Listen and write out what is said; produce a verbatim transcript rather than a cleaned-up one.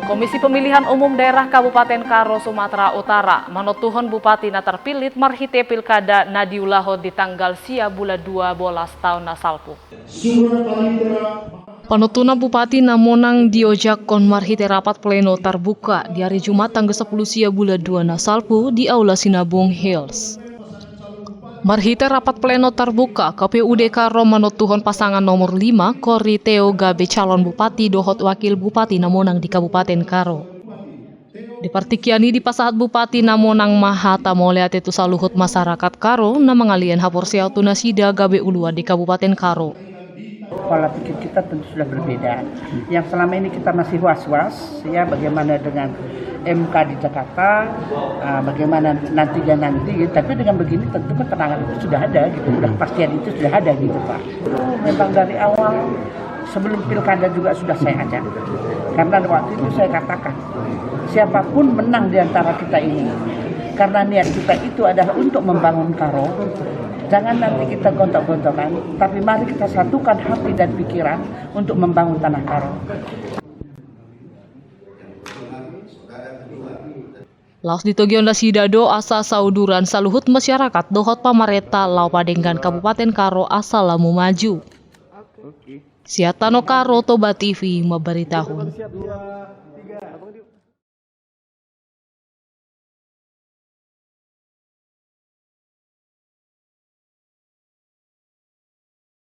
Komisi Pemilihan Umum Daerah Kabupaten Karo, Sumatera Utara, manontuhon bupati na tarpillit marhite pilkada na diulahon di tanggal sia bulan dua bolas taon na salpu. Panontunan bupati na monang diojakhon marhite rapat pleno tarbuka di ari Jumat tanggal sapuluh sia bulan dua na salpu di Aula Sinabung Hills. Marhite rapat pleno tarbuka, K P U D Karo manontuhon pasangan nomor lima, Korri Teo gabe calon bupati dohot wakil bupati na monang di Kabupaten Karo. Di partingkian i dipasahat bupati na monang ma hata mauliate tu saluhut masyarakat Karo na mangalian haporseaon tu nasida gabe uluan di Kabupaten Karo. Pola pikir kita tentu sudah berbeda. Yang selama ini kita masih was-was, ya, bagaimana dengan M K di Jakarta, ah, bagaimana nantinya nanti. Tapi dengan begini tentu ketenangan itu sudah ada gitu, sudah kepastian itu sudah ada gitu, Pak. Itu memang dari awal sebelum pilkada juga sudah saya ajak. Karena waktu itu saya katakan, siapapun menang di antara kita ini, karena niat kita itu adalah untuk membangun Karo, jangan nanti kita gontok-gontokan, tapi mari kita satukan hati dan pikiran untuk membangun tanah Karo. Laos ditogion nasida do asa sauduran saluhut masyarakat dohot pamarenta laho padenggan Kabupaten Karo asa lam maju. Sian Tano Karo, Toba T V mambaritahon.